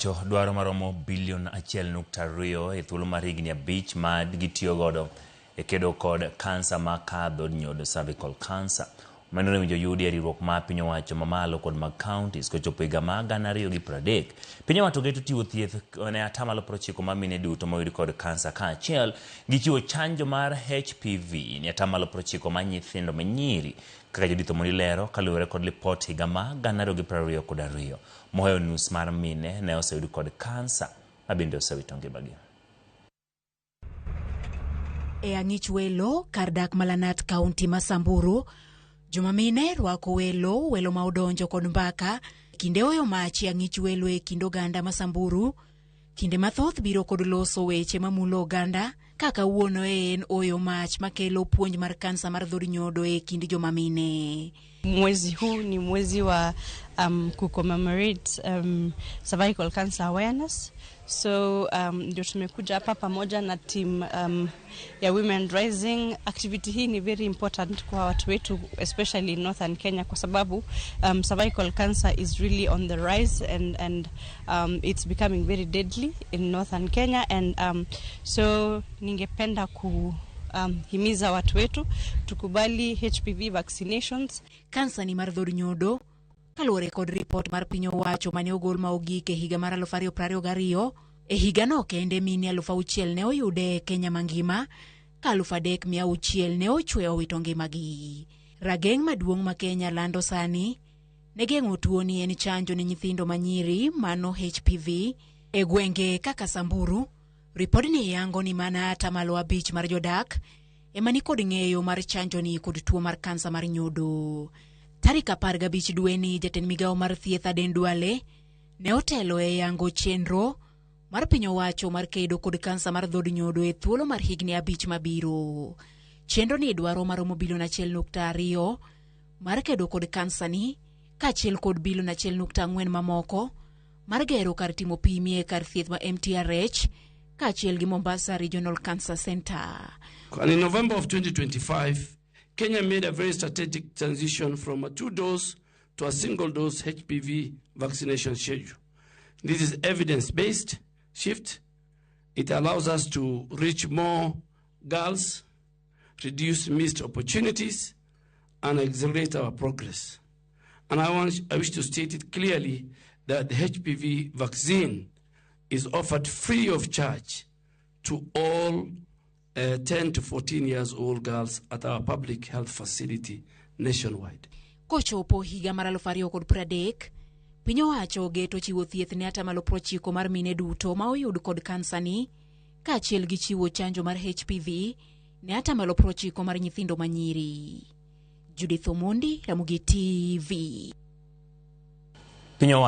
owacho dwaro maromo bilion 1.2 e thuolo mar higni 5 ma gitiyo godo e kedo kod kansa ma kadho nyodo, cervical cancer. Omenda no owinjo yudi e riwruok mar piny owacho mamalo kod mag counties kochopo higa mar 2030. Piny owacho geto chiwo thieth ne 90% mar mine duto moyud kod kansa kaachiel gi chiwo chanjo mar HPV ne 90% mar nyithindo manyiri, kaka Judith Omondi lero. Kaluwore kod lipot higa mar 2022, mohewo nus mar mine ne oseyud kod kansa ma bende osewito ngimagi. E ang'ich welo kar dak Malanat, kaunti ma Samburu, joma mine rwako welo, welo ma odonjo kod mbaka kinde oyo mach e ang'ich welo e kind oganda ma Samburu. Kinde mathoth biro kod loso weche mamulo oganda, ka kawuono en oyo mach makelo puonj mar kansa mar dhod nyodo e kind joma mine. Mwezi huu ni mwezi wa kucommemorate cervical cancer awareness. So ndio tumekuja hapa pamoja na team ya Women Rising. Activity hii ni very important kwa watu wetu, especially in Northern Kenya, kwa sababu cervical cancer is really on the rise and it's becoming very deadly in Northern Kenya, and so ningependa ku himiza watu wetu tukubali HPV vaccinations. Kansa ni mar dhod nyodo, kaluwore kod ripot mar piny owacho mane ogol ma ogik e higa mar 2022, e higano kende mine 6,000 ne oyude e Kenya mangima, ka 3,600 ne ochwe owito ngimagi. Rageng' maduong' ma Kenya lando sani ne geng'o tuoni en chanjo ne nyithindo manyiri, mano HPV. E gwenge kaka Samburu, ripodni yango ni mana 5% mar jodak ema ni kod ng'eyo mar chanjo ni kod tuo mar kansa mar nyodo. Tarik 15 dweni, jatend migawo mar thieth Aden Duale ne otelo e yango chenro mar piny owacho mar kedo kod kansa mar dhod nyodo e thuolo mar higni 5 mabiro. Chenro ni dwaro maromo bilion 1.2 mar kedo kod kansa ni, kaachiel kod bilion 1.4 mamoko mar gero kar timo pim e kar thieth ma MTRH kaachiel gi Mombasa Regional Cancer Center. And in November of 2025, Kenya made a very strategic transition from a two-dose to a single-dose HPV vaccination schedule. This is evidence-based shift. It allows us to reach more girls, reduce missed opportunities, and accelerate our progress. And I wish to state it clearly that the HPV vaccine is offered free of charge to all 10 to 14 years old girls at our public health facility nationwide. Kochopo higa mar 2030, piny owacho ogeto chiwo thieth ne 90% mar mine duto ma oyud kod kansa ni, kaachiel gi chiwo chanjo mar HPV ne 90% mar nyithindo manyiri. Judith Omondi, Ramogi TV. Piny owacho